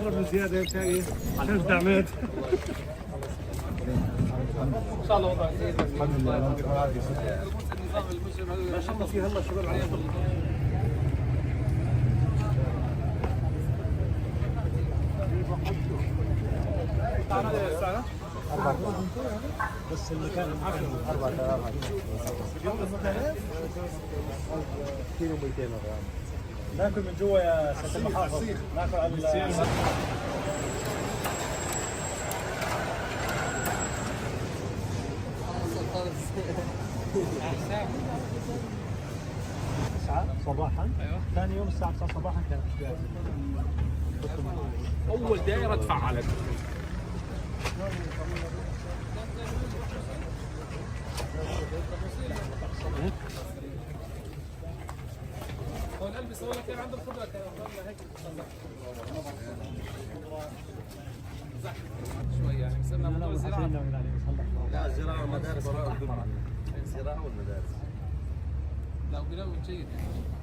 قرب زيادة عشان دعمات. ان شاء الله وضع جيد. الحمد لله، يعطيكم العافيه. النظام المجرم. ما شاء الله، في هلا شباب عليه. بس المكان 4000 كيلو 200 غرام. ناكل من جوا يا سيد المحافظ، ناكل على 9 صباحا. ايوه. ثاني يوم الساعة 9 صباحا كانت جاهزة. اول دائره تفعلت. هو الالبسه ولا كان عنده الخضره، كان والله هيك شوي يعني، بس انه موضوع الزراعه. لا، الزراعه والمدارس احمر، الزراعه والمدارس. لا، بلون جيد يعني.